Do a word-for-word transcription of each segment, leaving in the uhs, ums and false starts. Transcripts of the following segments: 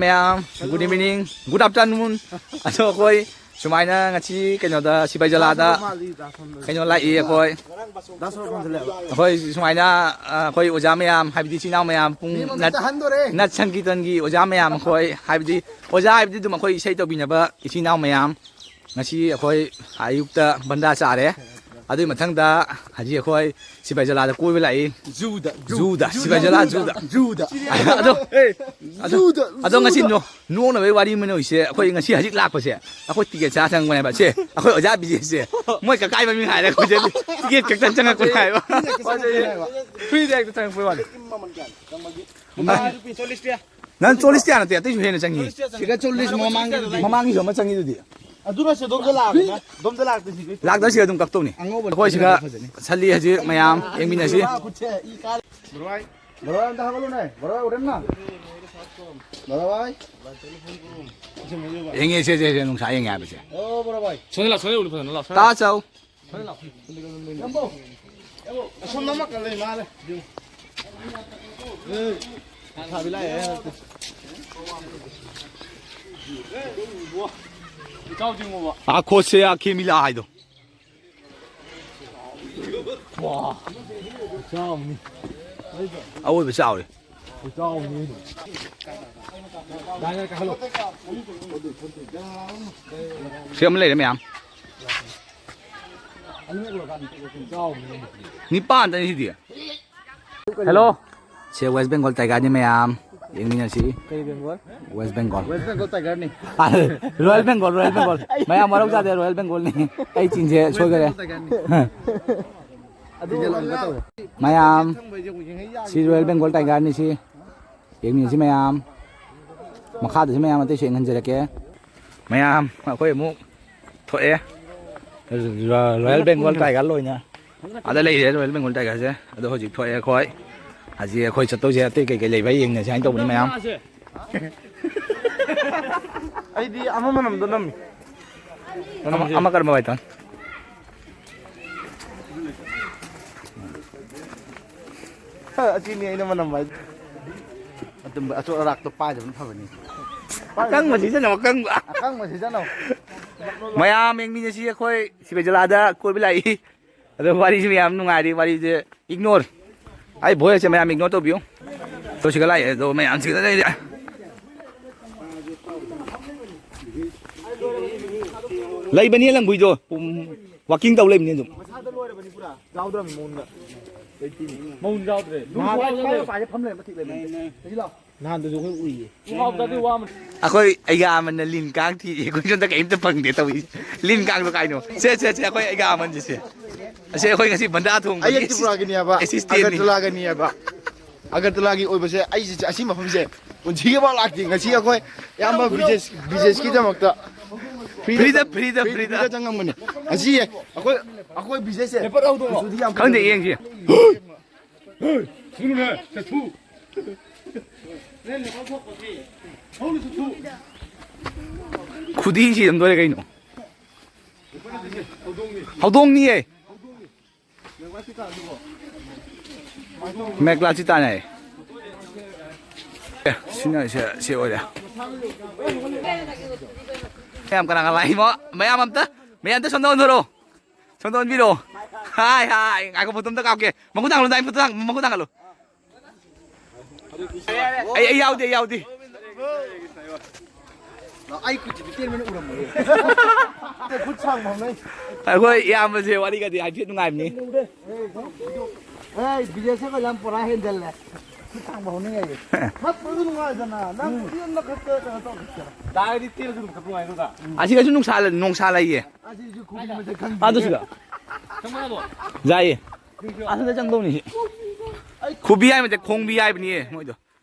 ꯃꯌꯥꯝ, good evening, good afternoon. ꯑꯗꯣ ꯑꯩꯈꯣꯏ ꯁꯨꯃꯥꯏꯅ ꯉꯁꯤ ꯀꯩꯅꯣꯗ, ꯁꯤꯕꯥꯏ ꯖꯂꯥꯗ ꯀꯩꯅꯣ ꯂꯥꯛꯏ ꯑꯩꯈꯣꯏ꯫ ꯑꯩꯈꯣꯏ ꯁꯨꯃꯥꯏꯅ, ꯑ, ꯑꯩꯈꯣꯏ ꯑꯣꯖꯥ ꯃꯌꯥꯝ, ꯍꯥꯏꯕꯗꯤ ꯏꯆꯤꯟ ꯏꯅꯥꯎ ꯃꯌꯥꯝ, ꯄꯨꯡ ꯅꯠ-, ꯅꯠ ꯁꯪꯀꯤꯔꯇꯟꯒꯤ ꯑꯣꯖꯥ ꯃꯌꯥꯝ, ꯑꯩꯈꯣꯏ ꯍꯥꯏꯕꯗꯤ ꯑꯣꯖꯥ ꯍꯥꯏꯕꯗꯤ ꯑꯗꯨꯝ ꯑꯩꯈꯣꯏ ꯏꯁꯩ ꯇꯧꯕꯤꯅꯕ ꯏꯆꯤꯟ ꯏꯅꯥꯎ ꯃꯌꯥꯝ, ꯉꯁꯤ ꯑꯩꯈꯣꯏ ꯑꯌꯨꯛꯇ ꯕꯟꯗꯥ ꯆꯥꯔꯦ꯫ ꯑꯗꯨꯒꯤ ꯃꯊꯪꯗ ꯍꯧꯖꯤꯛ ꯑꯩꯈꯣꯏ ꯁꯤꯕꯥꯏ ꯖꯂꯥꯗ ꯀꯣꯏꯕ ꯂꯥꯛꯏ꯫ ꯖꯨꯗ, ꯖꯨꯗ, ꯁꯤꯕꯥꯏ ꯖꯂꯥ ꯖꯨꯗ꯫ ꯖꯨꯗ꯫ ꯑꯗꯣ, ꯑꯗꯣ, ꯖꯨꯗ, ꯑꯗꯣ ꯉꯁꯤ ꯖꯨꯗ꯫ ꯅꯣ-, ꯅꯣꯛꯅꯕꯒꯤ ꯋꯥꯔꯤ ꯑꯃ ꯑꯣꯏꯁꯦ, ꯑꯩꯈꯣꯏ ꯉꯁꯤ ꯍꯧꯖꯤꯛ ꯂꯥꯛꯄꯁꯦ, ꯑꯩꯈꯣꯏ ꯇꯤꯀꯦꯠ ꯆꯥ ꯆꯪꯕꯅꯦꯕ꯫ ꯁꯦ, ꯑꯩꯈꯣꯏ ꯑꯣꯖꯥ ꯕꯤꯖꯦꯁꯦ, ꯃꯣꯏ ꯀꯀꯥꯏ ꯃꯃꯤꯡ ꯍꯥꯏꯔꯦ, ꯑꯩꯈꯣꯏꯁꯦ ꯇꯤꯀꯦꯠ ꯈꯛꯇꯪ ꯆꯪꯉꯛꯄꯅꯦ ꯍꯥꯏꯕ꯫ ꯐ꯭ꯔꯤꯗ ꯍꯦꯛꯇ ꯆꯪꯉꯛꯄꯩ ꯋꯥꯅꯤ꯫ ꯅꯪ ꯆꯣꯂꯤꯁ ꯀꯌꯥ ꯅꯠꯇꯦ, ꯑꯇꯩꯁꯨ ꯍꯦꯟꯅ ꯆꯪꯉꯤ꯫ ꯁꯤꯒ ꯆꯣꯂꯤꯁ ꯃꯃꯥꯡꯒꯤꯗꯨꯗꯤ꯫ ꯃꯃꯥꯡꯒꯤꯁꯨ ꯑꯃ ꯆꯪꯉꯤꯗꯨꯗꯤ꯫ ꯑꯗꯨꯅ ꯁꯤ ꯑꯗꯣꯝꯗ ꯂꯥꯛꯑꯒꯅ, ꯑꯗꯣꯝꯗ ꯂꯥꯛꯇꯦ ꯁꯤꯗꯤ꯫ ꯂꯥꯛꯇ ꯁꯤꯒ ꯑꯗꯨꯝ ꯀꯛꯇꯧꯅꯤ꯫ ꯑꯉꯧꯕ ꯑꯩꯈꯣꯏ ꯁꯤꯒ ꯐꯖꯅꯤ꯫ ꯁꯜꯂꯤ ꯍꯧꯖꯤꯛ ꯃꯌꯥꯝ ꯌꯦꯡꯃꯤꯟꯅꯁꯤ꯫ ꯕꯣꯔꯥ, ꯕꯣꯔꯥ ꯑꯝꯇ ꯍꯥꯞꯍꯜꯂꯨꯅꯦ꯫ ꯕꯣꯔꯥ ꯎꯔꯦꯝꯅ꯫ ꯕꯣꯔꯥ ꯚꯥꯏ꯫ ꯌꯦꯡꯉꯦ ꯁꯦ, ꯁꯦ, ꯁꯦ, ꯅꯨꯡꯁꯥ ꯌꯦꯡꯉꯦ ꯍꯥꯏꯕꯁꯦ꯫ ꯑꯣ, ꯕꯣꯔꯥ ꯚꯥꯏ꯫ ꯁꯣꯝꯗ ꯂꯥꯎ, ꯁꯣꯝꯗ ꯎꯠꯂꯨ ꯐꯖꯅ ꯂꯥꯎ, ꯁꯣꯝꯗ꯫ ꯇꯥ ꯆꯥꯎ꯫ ꯑꯁꯣꯝꯗ ꯑꯃ ꯀꯟ ꯂꯩ ꯃꯥꯜꯂꯦ꯫ ꯂꯩꯁꯥꯕꯤ ꯂꯥꯛꯑꯦ꯫ ꯏꯇꯥꯎ ꯆꯤꯡꯉꯨꯕ꯫ ꯑꯥ, ꯈꯣꯠꯁꯦ, ꯑꯥ, ꯈꯦꯃꯤꯂꯥ ꯍꯥꯏꯗꯣ꯫ ꯋꯥ꯫ ꯆꯥꯎꯅꯤ꯫ ꯑꯋꯣꯏꯕ ꯆꯥꯎꯔꯦ꯫ ꯆꯥꯎꯅꯤ꯫ ꯁꯤ ꯑꯃ ꯂꯩꯔꯦ ꯃꯌꯥꯝ꯫ ꯅꯤꯄꯥꯟꯗꯅꯤ ꯁꯤꯗꯤ꯫ ꯍꯦꯜꯂꯣ꯫ ꯁꯦ ꯋꯦꯁ ꯕꯦꯡꯒꯣꯜ ꯇꯥꯏꯒꯔꯅꯤ ꯃꯌꯥꯝ꯫ ꯌꯦꯡꯃꯤꯟꯅꯁꯤ꯫ ꯀꯔꯤ ꯕꯦꯡꯒꯣꯜ? ꯋꯦꯁ ꯕꯦꯡꯒꯣꯜ꯫ ꯋꯦꯁ ꯕꯦꯡꯒꯣꯜ ꯇꯥꯏꯒꯔꯅꯤ꯫ Royal Bengal, Royal Bengal. ꯃꯌꯥꯝ ꯋꯥꯔꯧ ꯆꯥꯗꯦ, ꯔꯣꯌꯦꯜ ꯕꯦꯡꯒꯣꯜꯅꯤ꯫ ꯑꯩ ꯆꯤꯟꯁꯦ ꯁꯣꯏꯈꯔꯦ꯫ ꯃꯌꯥꯝ, ꯁꯤ ꯔꯣꯌꯦꯜ ꯕꯦꯡꯒꯣꯜ ꯇꯥꯏꯒꯔꯅꯤ ꯁꯤ꯫ ꯌꯦꯡꯃꯤꯟꯅꯁꯤ ꯃꯌꯥꯝ꯫ ꯃꯈꯥꯗꯁꯨ ꯃꯌꯥꯝ ꯑꯇꯩꯁꯨ ꯌꯦꯡꯍꯟꯖꯔꯛꯀꯦ꯫ ꯃꯌꯥꯝ, ꯑꯩꯈꯣꯏ ꯑꯃꯨꯛ ꯊꯣꯛꯑꯦ꯫ ꯔꯣ-, ꯔꯣꯌꯦꯜ ꯕꯦꯡꯒꯣꯜ ꯇꯥꯏꯒꯔ ꯂꯣꯏꯅ ꯑꯥꯗ ꯂꯩꯔꯦ, ꯔꯣꯌꯦꯜ ꯕꯦꯡꯒꯣꯜ ꯇꯥꯏꯒꯔꯁꯦ꯫ ꯑꯗꯣ ꯍꯧꯖꯤꯛ ꯊꯣꯛꯑꯦ ꯑꯩꯈꯣꯏ꯫ ꯍꯧꯖꯤꯛ ꯑꯩꯈꯣꯏ ꯆꯠꯇꯧꯁꯦ ꯑꯇꯩ ꯀꯩꯀꯩ ꯂꯩꯕ ꯌꯦꯡꯅꯁꯦ ꯍꯥꯏꯅ ꯇꯧꯕꯅꯤ ꯃꯌꯥꯝ꯫ ꯑꯩꯗꯤ ꯑꯃ ꯃꯅꯝꯗꯣ ꯅꯝꯃꯤ꯫ ꯑꯃ, ꯑꯃ ꯀꯔꯝꯕ ꯍꯥꯏꯇꯥꯔꯦ? ꯑꯁꯤꯅꯤ ꯑꯩꯅ ꯃꯅꯝ ꯍꯥꯏ꯫ ꯑꯗꯨꯝꯕ ꯑꯆꯣꯠ ꯑꯔꯥꯛꯇꯣ ꯄꯥꯏꯗꯕꯅ ꯐꯕꯅꯤ꯫ ꯑꯀꯪꯕ ꯁꯤꯖꯤꯟꯅꯧ, ꯑꯀꯪꯕ꯫ ꯑꯀꯪꯕ ꯁꯤꯖꯤꯟꯅꯧ꯫ ꯃꯌꯥꯝ ꯌꯦꯡꯃꯤꯟꯅꯁꯤ, ꯑꯩꯈꯣꯏ ꯁꯤꯕꯦ ꯖꯂꯥꯗ ꯀꯣꯏꯕ ꯂꯥꯛꯏ꯫ ꯑꯗꯣ ꯋꯥꯔꯤꯁꯨ ꯃꯌꯥꯝ ꯅꯨꯡꯉꯥꯏꯔꯤ, ꯋꯥꯔꯤꯁꯦ ꯏꯒꯅꯣꯔ꯫ ꯑꯩ ꯚꯣꯏꯁꯁꯦ ꯃꯌꯥꯝ ꯏꯒꯅꯣꯔ ꯇꯧꯕꯤꯌꯨ꯫ ꯇꯣ ꯁꯤꯒ ꯂꯥꯛꯑꯦ, ꯑꯗꯣ ꯃꯌꯥꯝꯁꯤꯒ ꯂꯩꯔꯦ꯫ ꯂꯩꯕꯅꯤ ꯂꯝꯒꯨꯏꯗꯣ꯫ ꯋꯥꯀꯤꯡ ꯇꯧ ꯂꯩꯕꯅꯤ ꯑꯗꯨꯝ꯫ ꯃꯁꯥꯗ ꯂꯣꯏꯔꯕꯅꯤ ꯄꯨꯔꯥ꯫ ꯌꯥꯎꯗ꯭ꯔꯕꯅꯤ ꯃꯉꯣꯟꯗ꯫ ꯃꯉꯣꯟ ꯌꯥꯎꯗ꯭ꯔꯦ꯫ ꯅꯍꯥꯟ ꯂꯨꯝꯕ ꯋꯥꯏ ꯋꯥꯏ ꯄꯥꯏꯔ ꯐꯝ ꯂꯩꯔꯝꯕ ꯊꯤꯛ ꯂꯩꯕꯅꯤ꯫ ꯁꯤ ꯂꯥꯎ꯫ ꯅꯍꯥꯟꯗꯁꯨ ꯑꯩꯈꯣꯏ ꯎꯏꯌꯦ꯫ ꯎ ꯍꯥꯎꯗꯗꯤ ꯋꯥꯃ꯫ ꯑꯩꯈꯣꯏ ꯑꯩꯒꯥ ꯑꯃꯅ ꯂꯤꯟ ꯀꯥꯡ ꯊꯤꯔꯤ, ꯑꯩꯈꯣꯏ ꯁꯣꯝꯗ ꯀꯔꯤꯝꯇ ꯐꯪꯗꯦ ꯇꯧꯔꯤꯁꯦ꯫ ꯂꯤꯟ ꯀꯥꯡꯗꯣ ꯀꯥꯏꯅꯣ? ꯁꯦ, ꯁꯦ, ꯁꯦ, ꯑꯩꯈꯣꯏ ꯑꯩꯒꯥ ꯑꯃꯟꯁꯦ ꯁꯦ꯫ ꯑꯁꯤ ꯑꯩꯈꯣꯏ ꯉꯁꯤ ꯕꯟꯗꯥ ꯊꯣꯡꯕꯒꯤ ꯑꯩ ꯇ꯭ꯔꯤꯄꯨꯔꯥꯒꯤꯅꯦꯕ, ꯑꯦꯁꯤꯁꯇꯦꯟꯅꯤ꯫ ꯑꯒꯔꯇꯂꯥꯒꯤꯅꯦꯕ꯫ ꯑꯒꯔꯇꯂꯥꯒꯤ ꯑꯣꯏꯕꯁꯦ ꯑꯩꯁꯦ ꯑꯁꯤ ꯃꯐꯝꯁꯦ ꯄꯨꯟꯁꯤꯒꯤ ꯃꯥ ꯂꯥꯛꯇꯦ꯫ ꯉꯁꯤ ꯑꯩꯈꯣꯏ ꯏꯌꯥꯝꯕ ꯕꯤꯖꯦꯁ, ꯕꯤꯖꯦꯁꯀꯤꯗꯃꯛꯇ ꯐ꯭ꯔꯤꯗ, ꯐ꯭ꯔꯤꯗ, ꯐ꯭ꯔꯤꯗ, ꯐ꯭ꯔꯤꯗ꯫ ꯐ꯭ꯔꯤꯗ ꯆꯪꯉꯝꯕꯅꯦ꯫ ꯑꯁꯤ ꯑꯩꯈꯣꯏ, ꯑꯩꯈꯣꯏ ꯕꯤꯖꯦꯁꯁꯦ ꯄꯦꯄꯔ ꯍꯧꯗꯣꯛꯑꯣ꯫ ꯀꯨꯆꯨꯗꯤ ꯌꯥꯝ ꯈꯪꯗꯦ, ꯐꯖꯕꯅꯦ꯫ ꯌꯦꯡꯁꯤ꯫ ꯍꯣꯏ! ꯊꯨꯅꯦ! ꯆꯠꯊꯨ! ꯈꯨꯗꯤ ꯁꯤꯔꯝꯗꯣꯔꯦ ꯀꯩꯅꯣ? ꯍꯧꯗꯣꯡꯅꯤꯌꯦ꯫ ꯃꯦꯒ꯭ꯂꯥꯁꯤ ꯇꯥꯟꯅꯩ꯫ ꯑꯦ, ꯁꯤꯅ, ꯁꯤ, ꯁꯤ ꯑꯣꯏꯔꯦ꯫ ꯃꯌꯥꯝ ꯀꯅꯥ ꯀꯅꯥ ꯂꯥꯛꯏꯃꯣ? ꯃꯌꯥꯝ ꯑꯝꯇ, ꯃꯌꯥꯝ ꯑꯝꯇ ꯁꯣꯝꯗ ꯑꯣꯟꯊꯣꯔꯛꯑꯣ꯫ ꯁꯣꯝꯗ ꯑꯣꯟꯕꯤꯔꯛꯑꯣ꯫ ꯍꯥꯏ, ꯍꯥꯏ, ꯉꯥꯏꯈꯣ, ꯐꯣꯇꯣ ꯑꯝꯇ ꯀꯥꯞꯀꯦ꯫ ꯃꯈꯨꯠ ꯊꯥꯡꯒꯠꯂꯨ, ꯗꯥꯏ, ꯐꯣꯇꯣ ꯊꯥꯡ-, ꯃꯈꯨꯠ ꯊꯥꯡꯒꯠꯂꯨ꯫ ꯑꯩ, ꯑꯩ ꯌꯥꯎꯗꯦ, ꯑꯩ ꯌꯥꯎꯗꯦ꯫ ꯑꯩ ꯈꯨꯠꯁꯤꯗꯤ ꯇꯦꯟꯕꯅ ꯎꯔꯝꯃꯣꯏꯌꯦ꯫ ꯈꯨꯠ ꯁꯥꯡꯕ ꯍꯧꯅꯩ꯫ ꯑꯩꯈꯣꯏ ꯏꯌꯥꯝꯕꯁꯦ ꯋꯥꯔꯤꯒꯗꯤ ꯍꯥꯏꯐꯦꯠ ꯅꯨꯡꯉꯥꯏꯕꯅꯤ꯫ ꯑꯦ, ꯕꯤꯖꯦꯁꯦ ꯑꯩꯈꯣꯏ ꯂꯝ ꯄꯨꯔꯥ ꯍꯦꯟꯖꯜꯂꯦ꯫ ꯈꯨꯠ ꯁꯥꯡꯕ ꯍꯧꯅꯩ ꯍꯥꯏꯌꯦ꯫ ꯈꯠꯄꯗꯨ ꯅꯨꯡꯉꯥꯏꯗꯅ, ꯅꯪ ꯎꯝ꯫ ꯌꯨꯝꯗ ꯈꯠꯄ ꯀꯩꯅꯣ ꯇꯧ꯫ ꯗꯥꯏꯗꯤ ꯇꯦꯜꯂꯁꯨ ꯑꯗꯨꯝ ꯈꯠꯄ ꯅꯨꯡꯉꯥꯏ ꯑꯗꯨꯒ꯫ ꯑꯁꯤꯗꯁꯨ ꯅꯨꯡꯁꯥ ꯂꯩ-, ꯅꯣꯡꯁꯥ ꯂꯩꯌꯦ꯫ ꯑꯁꯤꯁꯨ ꯈꯨꯕꯤ ꯃꯊꯛ ꯈꯪꯗꯦ꯫ ꯑꯗꯨꯁꯨ ꯌꯥꯏꯌꯦ꯫ ꯑꯁꯤꯗ ꯆꯪꯗꯧꯅꯤ ꯁꯤ꯫ ꯈꯨꯕꯤ ꯍꯥꯏꯕ ꯅꯠꯇꯦ, ꯈꯣꯡꯕꯤ ꯍꯥꯏꯕꯅꯤꯌꯦ ꯃꯣꯏꯗꯣ꯫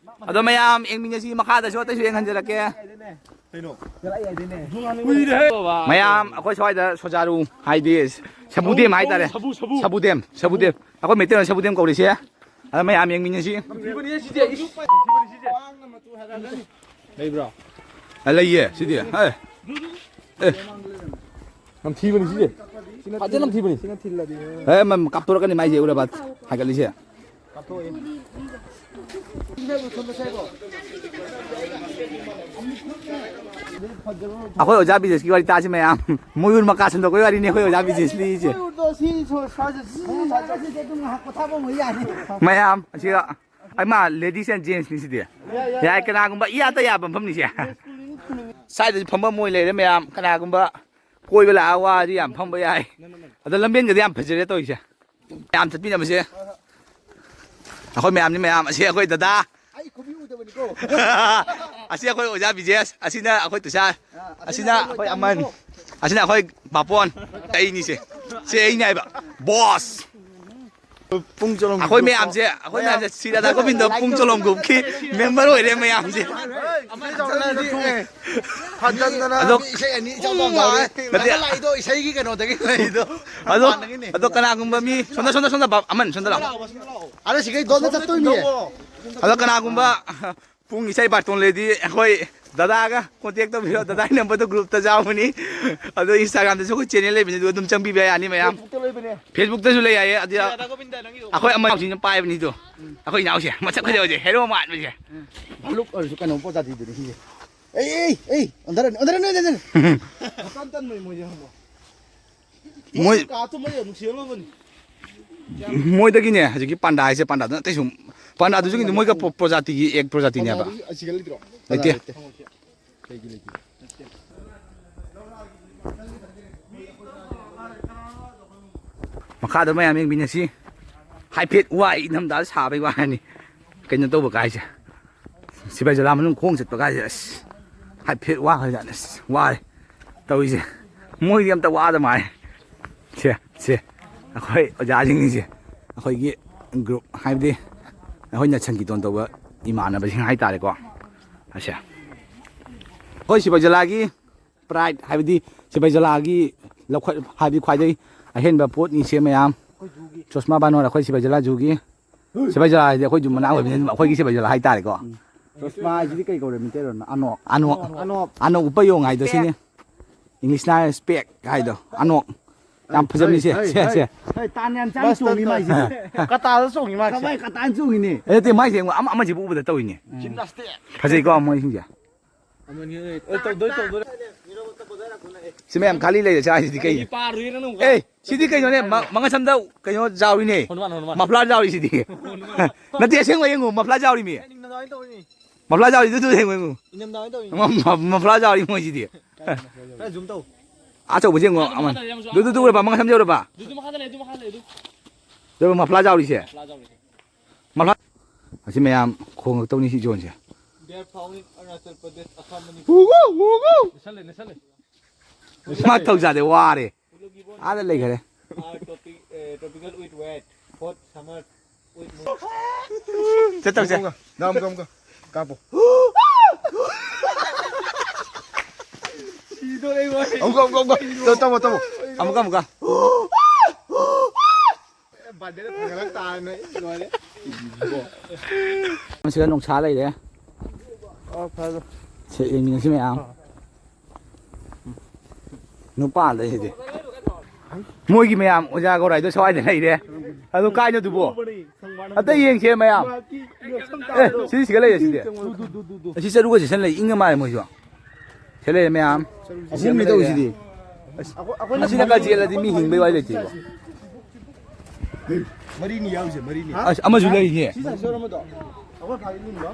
ꯑꯗꯣ ꯃꯌꯥꯝ ꯌꯦꯡꯃꯤꯟꯅꯁꯤ, ꯃꯈꯥꯗꯁꯨ ꯑꯇꯩꯁꯨ ꯌꯦꯡꯍꯟꯖꯔꯛꯀꯦ꯫ ꯀꯩꯅꯣ? ꯃꯌꯥꯝ ꯑꯩꯈꯣꯏ ꯁ꯭ꯋꯥꯏꯗ ꯁꯣꯖꯥꯔꯨ ꯍꯥꯏꯗꯤ ꯁꯕꯨꯗꯦꯝ ꯍꯥꯏꯇꯥꯔꯦ꯫ ꯁꯕꯨ, ꯁꯕꯨ꯫ ꯁꯕꯨꯗꯦꯝ, ꯁꯕꯨꯗꯦꯝ꯫ ꯑꯩꯈꯣꯏ ꯃꯩꯇꯩꯂꯣꯟ ꯁꯕꯨꯗꯦꯝ ꯀꯧꯔꯤꯁꯦ꯫ ꯑꯗ ꯃꯌꯥꯝ ꯌꯦꯡꯃꯤꯟꯅꯁꯤ꯫ ꯂꯩꯕ꯭ꯔꯣ? ꯑ, ꯂꯩꯌꯦ ꯁꯤꯗꯤ꯫ ꯑꯦ꯫ ꯑꯦ꯫ ꯅꯝꯊꯤꯕꯅꯤ ꯁꯤꯁꯦ꯫ ꯐꯖꯅ ꯅꯝꯊꯤꯕꯅꯤ꯫ ꯁꯤꯅ ꯊꯤꯜꯂꯗꯤ꯫ ꯑꯦ, ꯃ-, ꯀꯥꯞꯊꯣꯔꯛꯀꯅꯤ ꯃꯥꯏꯁꯦ ꯎꯔꯕ? ꯍꯥꯏꯒꯠꯂꯤꯁꯦ꯫ ꯀꯥꯞꯊꯣꯛꯑꯦ꯫ ꯑꯩꯈꯣꯏ ꯑꯣꯖꯥ ꯕꯤꯖꯦꯁꯀꯤ ꯋꯥꯔꯤ ꯇꯥꯁꯤ ꯃꯌꯥꯝ꯫ ꯃꯣꯏ ꯃꯀꯥ ꯁꯟꯗꯣꯛꯄꯒꯤ ꯋꯥꯔꯤꯅꯤ ꯑꯩꯈꯣꯏ ꯑꯣꯖꯥ ꯕꯤꯖꯦꯁ ꯂꯤꯁꯦ꯫ ꯃꯌꯥꯝ ꯑꯁꯤꯗ ꯑꯩ ꯃꯥ ladies and gents ꯅꯤ ꯁꯤꯗꯤ꯫ ꯌꯥꯏ, ꯀꯅꯥꯒꯨꯝꯕ ꯏꯌꯥꯗ ꯌꯥꯕ ꯃꯐꯝꯅꯤꯁꯦ꯫ ꯁ꯭ꯋꯥꯏꯗꯁꯨ ꯐꯝꯐꯝ ꯑꯣꯏ ꯂꯩꯔꯦ ꯃꯌꯥꯝ꯫ ꯀꯅꯥꯒꯨꯝꯕ ꯀꯣꯏꯕ ꯂꯥꯛꯑ ꯋꯥꯔꯗꯤ ꯌꯥꯝ ꯐꯝꯕ ꯌꯥꯏ꯫ ꯑꯗꯣ ꯂꯝꯕꯦꯟꯒꯗꯤ ꯌꯥꯝ ꯐꯖꯔꯦ ꯇꯧꯔꯤꯁꯦ꯫ ꯃꯌꯥꯝ ꯆꯠꯃꯤꯟꯅꯕꯁꯦ꯫ ꯑꯩꯈꯣꯏ ꯃꯌꯥꯝꯅꯤ ꯃꯌꯥꯝ꯫ ꯑꯁꯤ ꯑꯩꯈꯣꯏ ꯗꯗꯥ꯫ ꯑꯩ ꯈꯨꯕꯤ ꯎꯗꯕꯅꯤꯀꯣ꯫ ꯑꯁꯤ ꯑꯩꯈꯣꯏ ꯑꯣꯖꯥ ꯕꯤꯖꯦꯁ꯫ ꯑꯁꯤꯅ ꯑꯩꯈꯣꯏ ꯇꯨꯁꯥꯔ꯫ ꯑꯥ, ꯑꯁꯤꯅ ꯑꯁꯤꯅ ꯑꯩꯈꯣꯏ ꯑꯩꯈꯣꯏ ꯑꯃꯟ꯫ ꯇꯥꯃꯣ꯫ ꯑꯁꯤꯅ ꯑꯩꯈꯣꯏ ꯕꯥꯄꯣꯟ꯫ ꯑꯩꯅꯤꯁꯦ꯫ ꯁꯤ ꯑꯩꯅꯦ ꯍꯥꯏꯕ꯫ ꯕꯣꯁ꯫ ꯄꯨꯡ ꯆꯣꯂꯣꯝ ꯑꯩꯈꯣꯏ group꯫ ꯃꯌꯥꯝꯁꯦ, ꯑꯩꯈꯣꯏ ꯃꯌꯥꯝꯁꯦ ꯁꯤ ꯔꯥꯙꯥ ꯒꯣꯕꯤꯟꯗ ꯄꯨꯡ ꯆꯣꯂꯣꯝ group ꯀꯤ member ꯑꯣꯏꯔꯦ ꯃꯌꯥꯝꯁꯦ꯫ ꯐꯖꯟꯗꯅ ꯑꯗꯣ ꯏꯁꯩ ꯑꯅꯤ ꯏꯆꯥꯎ ꯆꯥꯎꯅ ꯇꯧꯔꯦ꯫ ꯅꯠꯇꯦ꯫ ꯂꯥꯛꯏꯗꯣ ꯏꯁꯩꯒꯤ ꯀꯩꯅꯣꯗꯒꯤ ꯂꯩꯗꯣ꯫ ꯑꯗꯣ, ꯃꯄꯥꯟꯗꯒꯤꯅꯦ꯫ ꯑꯗꯣ ꯀꯅꯥꯒꯨꯝꯕ ꯃꯤ ꯁꯣꯝꯗ, ꯁꯣꯝꯗ, ꯁꯣꯝꯗ ꯕꯥ-, ꯑꯃꯟ ꯁꯣꯝꯗ ꯂꯥꯛꯑꯣ꯫ ꯑꯗꯣ ꯁꯤꯒꯩ ꯗꯣꯟꯗ ꯆꯠꯇꯣꯏꯅꯦ꯫ ꯑꯗꯣ ꯀꯅꯥꯒꯨꯝꯕ ꯄꯨꯡ ꯏꯁꯩ ꯕꯥꯔꯇꯣꯟ ꯂꯩꯗꯤ ꯑꯩꯈꯣꯏ ꯗꯗꯥꯒ contact ꯇꯧꯕꯤꯔꯣ꯫ ꯗꯗꯥꯒꯤ number ꯗꯣ group ꯇ ꯌꯥꯎꯕꯅꯤ꯫ ꯑꯗꯣ Instagram ꯗꯁꯨ ꯑꯩꯈꯣꯏ channel ꯂꯩꯕꯅꯤ, ꯑꯗꯨ ꯑꯗꯨꯝ ꯆꯪꯕꯤꯕ ꯌꯥꯅꯤ ꯃꯌꯥꯝ꯫ Facebook ꯇ ꯂꯩꯕꯅꯦ꯫ Facebook ꯇꯁꯨ ꯂꯩ ꯍꯥꯏꯌꯦ꯫ ꯑꯗꯨ ꯑꯩꯈꯣꯏ ꯑꯃ ꯏꯅꯥꯎꯁꯤꯡꯅ ꯄꯥꯏꯕꯅꯤꯗꯣ꯫ ꯑꯩꯈꯣꯏ ꯏꯅꯥꯎꯁꯦ ꯃꯁꯛ ꯐꯖꯕꯁꯦ, hero ꯃꯥꯟꯕꯁꯦ꯫ ꯎꯝ꯫ ꯚꯥꯂꯨꯛ ꯑꯣꯏꯔꯁꯨ ꯀꯩꯅꯣ ꯄ꯭ꯔꯖꯥꯇꯤꯗꯨꯅꯤ ꯁꯤꯁꯦ꯫ ꯑꯩ, ꯑꯩ, ꯑꯩ, ꯑꯣꯟꯊꯔꯅꯤ, ꯑꯣꯟꯊꯔꯅꯤ, ꯑꯣꯟꯊꯔꯅꯤ꯫ ꯃꯇꯟ ꯇꯟꯕꯅꯤ ꯃꯣꯏꯁꯦ ꯈꯪꯕ꯭ꯔꯥ? ꯃꯣꯏ ꯀꯥ ꯇꯨꯝꯕ ꯌꯥꯝ ꯅꯨꯡꯁꯤꯔꯝꯃꯕꯅꯤ꯫ ꯃꯣꯏꯗꯒꯤꯅꯦ ꯍꯧꯖꯤꯛꯀꯤ ꯄꯥꯟꯗꯥ ꯍꯥꯏꯁꯦ, ꯄꯥꯟꯗꯥꯗꯨꯅ ꯑꯇꯩꯁꯨ, ꯄꯥꯟꯗꯥꯗꯨꯁꯨ ꯃꯣꯏꯒ ꯄ꯭ꯔꯣ-, ꯄ꯭ꯔꯖꯥꯇꯤꯒꯤ ꯑꯦꯛ ꯄ꯭ꯔꯖꯥꯇꯤꯅꯦꯕ꯫ ꯄꯥꯟꯗꯥꯗꯨꯁꯨ ꯑꯁꯤꯒ ꯂꯩꯇ꯭ꯔꯣ? ꯂꯩꯇꯦ꯫ ꯀꯩꯒꯤ ꯂꯩꯇꯦ? ꯃꯈꯥꯗ ꯃꯌꯥꯝ ꯌꯦꯡꯃꯤꯟꯅꯁꯤ꯫ ꯍꯥꯏꯐꯦꯠ ꯋꯥꯏ, ꯏꯪꯊꯝꯊꯥꯗ ꯁꯥꯕꯩ ꯋꯥꯅꯤ꯫ ꯀꯩꯅꯣ ꯇꯧꯕ ꯀꯥꯏꯁꯦ, ꯁꯤꯐꯥꯏ ꯖꯂꯥ ꯃꯅꯨꯡ ꯈꯣꯡ ꯆꯠꯄ ꯀꯥꯏꯁꯦ, ꯑꯁ, ꯍꯥꯏꯐꯦꯠ ꯋꯥꯈ꯭ꯔꯖꯥꯠꯅꯤ꯫ ꯑꯁ, ꯋꯥꯔꯦ ꯇꯧꯔꯤꯁꯦ꯫ ꯃꯣꯏꯗꯤ ꯑꯝꯇ ꯋꯥꯗ ꯃꯥꯜꯂꯦ꯫ ꯁꯦ, ꯁꯦ, ꯑꯩꯈꯣꯏ ꯑꯣꯖꯥꯁꯤꯡꯁꯦ, ꯑꯩꯈꯣꯏꯒꯤ group, ꯍꯥꯏꯕꯗꯤ ꯑꯩꯈꯣꯏꯅ ꯁꯪꯀꯤꯔꯇꯟ ꯇꯧꯕ ꯏꯃꯥꯟꯅꯕꯁꯤꯡ ꯍꯥꯏꯇꯥꯔꯦꯀꯣ꯫ ꯑꯁꯦ, ꯑꯩꯈꯣꯏ ꯁꯤꯐꯥꯏ ꯖꯂꯥꯒꯤ pride, ꯍꯥꯏꯕꯗꯤ ꯁꯤꯐꯥꯏ ꯖꯂꯥꯒꯤ ꯂꯧꯈꯠ-, ꯍꯥꯏꯕꯗꯤ ꯈ꯭ꯋꯥꯏꯗꯒꯤ ꯑꯍꯦꯟꯕ ꯄꯣꯠꯅꯤ ꯁꯦ ꯃꯌꯥꯝ꯫ ꯆꯣꯁꯃꯥ ꯕꯥꯅꯣꯟ, ꯑꯩꯈꯣꯏ ꯁꯤꯐꯥꯏ ꯖꯂꯥ ꯖꯨꯒꯤ꯫ ꯁꯤꯐꯥꯏ ꯖꯂꯥ ꯍꯥꯏꯗꯤ ꯑꯩꯈꯣꯏ ꯖꯨ ꯃꯅꯥꯛ ꯑꯣꯏꯕꯅꯤꯅ ꯑꯗꯨꯝ ꯑꯩꯈꯣꯏꯒꯤ ꯁꯤꯐꯥꯏ ꯖꯂꯥ ꯍꯥꯏꯇꯥꯔꯦꯀꯣ꯫ ꯎꯝ꯫ ꯆꯣꯁꯃꯥ ꯍꯥꯏꯁꯤꯗꯤ ꯀꯩ ꯀꯧꯔꯦ ꯃꯤꯇꯩꯔꯣꯟꯅ? ꯑꯅꯣꯛ꯫ ꯑꯅꯣꯛ꯫ ꯑꯅꯣꯛ꯫ ꯑꯅꯣꯛ ꯎꯞꯄ ꯌꯣꯡ ꯍꯥꯏꯗꯣ ꯁꯤꯅꯤ꯫ English ꯅ spec ꯍꯥꯏꯗꯣ꯫ ꯑꯅꯣꯛ꯫ ꯌꯥꯝ ꯐꯖꯕꯅꯤ ꯁꯦ, ꯍꯩ, ꯁꯦ, ꯍꯩ, ꯁꯦ꯫ ꯍꯩ, ꯇꯥꯟ ꯌꯥꯝ ꯆꯥꯅ ꯆꯣꯡꯉꯤ ꯃꯥꯏꯁꯦ꯫ ꯀꯇꯥꯗ ꯆꯣꯡꯉꯤ ꯃꯥꯏꯁꯦ꯫ ꯀꯃꯥꯏ ꯀꯇꯥꯅ ꯆꯣꯡꯉꯤꯅꯦ? ꯑꯦ, ꯅꯠꯇꯦ, ꯃꯥꯏꯁꯦ ꯑꯃ, ꯑꯃꯁꯤꯕꯨ ꯎꯕꯗ ꯇꯧꯏꯅꯦ꯫ ꯖꯤꯝꯅꯥꯁꯇꯤꯛ꯫ ꯐꯖꯩꯀꯣ ꯃꯣꯏꯁꯤꯡꯁꯦ꯫ ꯑꯃꯅꯤ, ꯑꯦ, ꯇꯧꯗꯣꯏ, ꯇꯧꯗꯣꯏ꯫ ꯁꯤ ꯃꯌꯥꯝ ꯈꯥꯂꯤ ꯂꯩꯔꯦ ꯁ꯭ꯋꯥꯏꯁꯤꯗꯤ ꯀꯩꯅꯣ? ꯄꯥꯔꯨꯏꯔ ꯅꯪ? ꯑꯦ, ꯁꯤꯗꯤ ꯀꯩꯅꯣꯅꯦ? ꯃ-, ꯃꯉꯛ ꯁꯝꯗ ꯀꯩꯅꯣ ꯌꯥꯎꯔꯤꯅꯦ꯫ Hormone, hormone. ꯃꯐ꯭ꯂꯥꯔ ꯌꯥꯎꯔꯤ ꯁꯤꯗꯤ꯫ ꯍꯣꯔꯃꯣꯟ꯫ ꯅꯠꯇꯦ, ꯑꯁꯦꯡꯕ ꯌꯦꯡꯉꯨ, ꯃꯐ꯭ꯂꯥꯔ ꯌꯥꯎꯔꯤ ꯃꯤ꯫ ꯅꯤꯡꯊꯝꯊꯥ ꯑꯣꯏꯅ ꯇꯧꯔꯤꯅꯤ꯫ ꯃꯐ꯭ꯂꯥꯔ ꯌꯥꯎꯔꯤ, ꯑꯗꯨ, ꯑꯗꯨ ꯌꯦꯡꯉꯨ, ꯌꯦꯡꯉꯨ꯫ ꯅꯤꯡꯊꯝꯊꯥ ꯑꯣꯏꯅ ꯇꯧꯔꯤꯅꯤ꯫ ꯃ-, ꯃ-, ꯃꯐ꯭ꯂꯥꯔ ꯌꯥꯎꯔꯤ ꯃꯣꯏꯁꯤꯗꯤ꯫ ꯈꯔ ꯖꯨꯝ ꯇꯧ꯫ ꯑꯥ, ꯑꯆꯧꯕꯁꯦ ꯌꯦꯡꯉꯣ, ꯑꯗꯨ ꯑꯃ꯫ ꯃꯈꯥꯗ ꯌꯥꯝ ꯑꯗꯨ, ꯑꯗꯨ ꯎꯔꯕ? ꯃꯉꯛ ꯁꯝꯗ ꯌꯧꯔꯕ? ꯑꯗꯨ, ꯑꯗꯨ ꯃꯈꯥꯗ ꯂꯩ, ꯑꯗꯨ ꯃꯈꯥꯗ ꯂꯩ, ꯑꯗꯨ꯫ ꯑꯗꯨ ꯃꯐ꯭ꯂꯥꯔ ꯌꯥꯎꯔꯤꯁꯦ꯫ ꯃꯐ꯭ꯂꯥꯔ ꯌꯥꯎꯔꯤꯁꯦ꯫ ꯃꯐ꯭ꯂꯥꯔ꯫ ꯑꯁꯤ ꯃꯌꯥꯝ ꯈꯣꯡꯉꯛꯇꯧꯅꯤ ꯁꯤ ꯖꯣꯟꯁꯦ꯫ They are found in Arunachal Pradesh, Assam, Manipur. ꯅꯦꯠꯁꯜꯂꯦ, ꯅꯦꯠꯁꯜꯂꯦ꯫ ꯃꯥ ꯇꯧꯖꯥꯗꯦ, ꯋꯥꯔꯦ꯫ ꯑꯥꯗ ꯂꯩꯈꯔꯦ꯫ Are tropi-, eh, tropical with wet, hot summer with moist. ꯆꯠꯇꯧꯁꯦ꯫ ꯑꯃꯨꯛꯀ, ꯅꯪ ꯑꯃꯨꯛꯀ, ꯑꯃꯨꯛꯀ ꯀꯥꯞꯄꯣ꯫ ꯁꯤꯗꯣꯔꯦ, ꯏꯕꯣ꯫ ꯑꯃꯨꯛꯀ, ꯑꯃꯨꯛꯀ, ꯑꯃꯨꯛꯀ꯫ ꯇꯧ-, ꯇꯧꯕ, ꯇꯧꯕ꯫ ꯑꯃꯨꯛꯀ, ꯑꯃꯨꯛꯀ꯫ ꯕꯥꯔꯗꯦꯗ ꯊꯥꯡꯒꯠꯂꯛ ꯇꯥꯔꯦ ꯅꯣꯏ꯫ ꯂꯣꯏꯔꯦ꯫ ꯁꯤꯗ ꯅꯨꯡꯁꯥ ꯂꯩꯔꯦ꯫ ꯑꯣ, ꯐꯔꯦ꯫ ꯁꯦ, ꯌꯦꯡꯃꯤꯟꯅꯁꯤ ꯃꯌꯥꯝ꯫ ꯅꯨꯄꯥ ꯂꯩꯁꯤꯗꯤ꯫ ꯃꯣꯏꯒꯤ ꯃꯌꯥꯝ ꯑꯣꯖꯥ ꯒꯧꯔꯥꯏꯗꯣ ꯁ꯭ꯋꯥꯏꯗ ꯂꯩꯔꯦ꯫ ꯑꯗꯨ ꯀꯥꯏꯅꯣ ꯑꯗꯨꯕꯣ? ꯑꯇꯩ ꯌꯦꯡꯁꯦ ꯃꯌꯥꯝ꯫ ꯑꯦ, ꯁꯤꯗꯤ ꯁꯤꯒ ꯂꯩꯔꯦ ꯁꯤꯗꯤ꯫ ꯑꯁꯤ ꯆꯔꯨꯒ ꯆꯤꯁꯟ ꯂꯩ, ꯏꯪꯉ ꯃꯥꯜꯂꯦ ꯃꯣꯏꯁꯨ꯫ ꯁꯤ ꯂꯩꯔꯦ ꯃꯌꯥꯝ꯫ ꯑꯍꯨꯝꯅꯤ ꯇꯧꯔꯤꯁꯤꯗꯤ꯫ ꯑꯁꯤꯅ ꯈꯔ ꯆꯦꯜꯂꯗꯤ ꯃꯤ ꯍꯤꯡꯕꯩ ꯋꯥꯔꯤ ꯂꯩꯇꯦꯕ꯫ ꯃꯔꯤꯅꯤ ꯌꯥꯎꯔꯤꯁꯦ, ꯃꯔꯤꯅꯤ꯫ ꯑꯁ, ꯑꯃꯁꯨ ꯂꯩꯔꯤꯅꯦ꯫ ꯁꯤ ꯁꯥꯏꯁ ꯑꯃꯗꯣ꯫ ꯑꯩꯈꯣꯏ ꯐꯥꯒꯤ ꯂꯤꯡꯗꯣ꯫